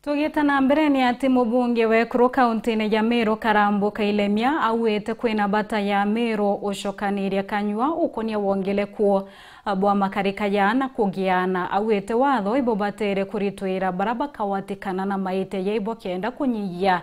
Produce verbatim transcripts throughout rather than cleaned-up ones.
Tugite na mbere, ni ati mubunge wa ekuru kauntine ya Meru, Karambu Kailemia, auite kwina bata ya Meru ucokaniria kanyua ukonia wongeleku bwa makarika ya na kugiana. Auite watho ibubatere kuritwira bara bakawatikana na maitia jaibo kenda kunyihia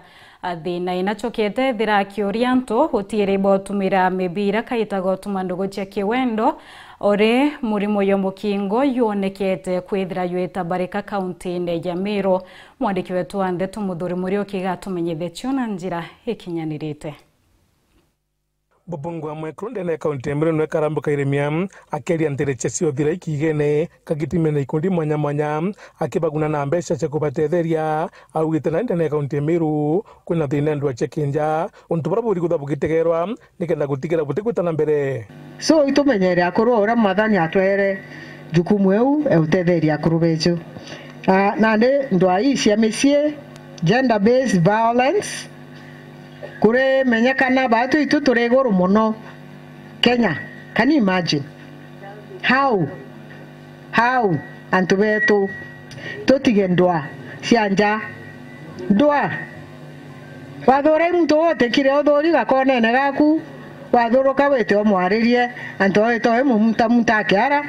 thina ina. Acokete ethira akiuria antu utiiri botumira mibira kaita gotuma ndugu cia kiwendo, ori murimo yo mukingo yonekete kwithira yitabarika kauntine ya Meru. Mwandiki wetu wa ndeto Muthuri Muriuki gatumenyithia cio na njira ikinyanirite. Mubunge wa mwekuru ndene ya kaunti ya Meru niwe Karambu Kailemia, akeria ntere cia cio thira ikigene, kagitime na ikundi mwanya mwanya, akibaguna na mbeca cia kubatetheria. Augite na ndene ya kaunti ya Meru kwina thina ndwa cia kinja, untu buria buri kutha bugitegerwa nikenda gutigira butigwita na mbere. So, itumenyere akuru uria Mwathani atwere jukumu iu, e utetheria akuru becu. Ah, nandi ndwa ii cia micii, gender based violence, kurimenyekana baatu itu turi iguru mono Kenya. Can you imagine? How? How? Antu betu, tutige ndwa cia nja. Ndwa. Wathura i muntu utikire uthuri gakonene gaku, wathuruka wite umwaririe, antu oite ui mumutamuta akiara.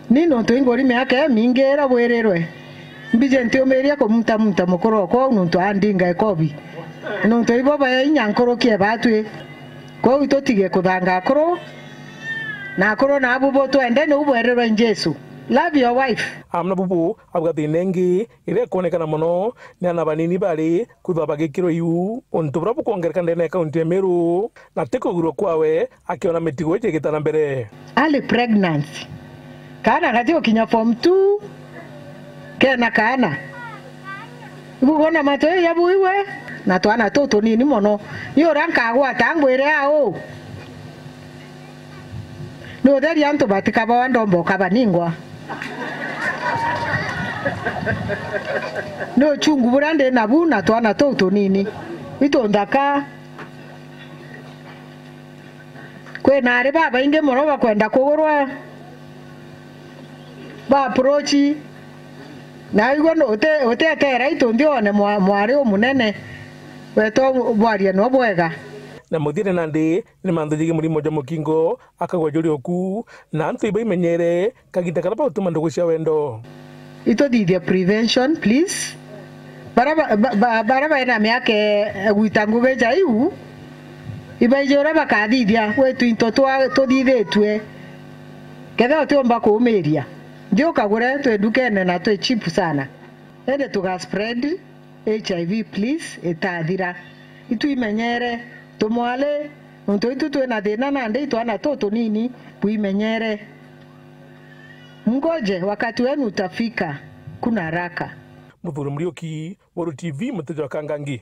Ni nontu inguri miaka imingi ira bwirirwe, mbije ntiumiria kumutamuta mukuru okwa uu nontu andinga ikobi. Nontu ibo baya inya nkuruki e baatwi. Kwou tutige kuthanga akuru, na akuru naabu bo twende niu bwerirwe ni Jesu. Love your wife. Amwe na bubu, auga thina ingi iria ikwonekana mono ni ana banini bari kwithwa bagikirwa iu, untu buria bukwongereka ndene ya kaunti ya Meru, na ti kugurwa kwawe akiona mitugo iji igita na mbere. Early pregnancy. Kaana gati gukinya form two, kena kaana. Ibu bona matu iria buiwe, na twana tuu tunini mono. Ni uria nkagwata ngwire au. Ni utheria antu batikabawa ndomba ukabaningwa. Ni uchungu buria ndi nabu na twana tuu tunini. Itu nthaka. Kwina ari babaingi mono bakwenda kugurwa, ba approach. Na igwe nu-, uti-, utietera itu nthi one mwa-, mwari umunene. Weta bwaria no bwega. Na muthiene nandi ni mantu jigi murimo jwa mukingo akagwa juri oku, na antu ibaimenyere kagiita karia bautuma ndugu cia wendo. Ituthithie prevention, please. Bara ba-, ba-, ba-, bara baina miaka e-, gwita ngugi ja iu, ibaiji uria bakathithia gwitu into twa-, tuthithitue. Kethira utiumba kuumiria, nthi ukagure twi ndukene na twi cheap sana. Indi tuga spread H I V, please, itathira. Itwimenyere, tumwali, nontu itu twina thina nandi itwana tuu tunini, bwimenyere. Mngoje, wakati wenu utafika, kuna haraka. Muthuri Muriuki, Weru T V, Muteja wa Kangangi.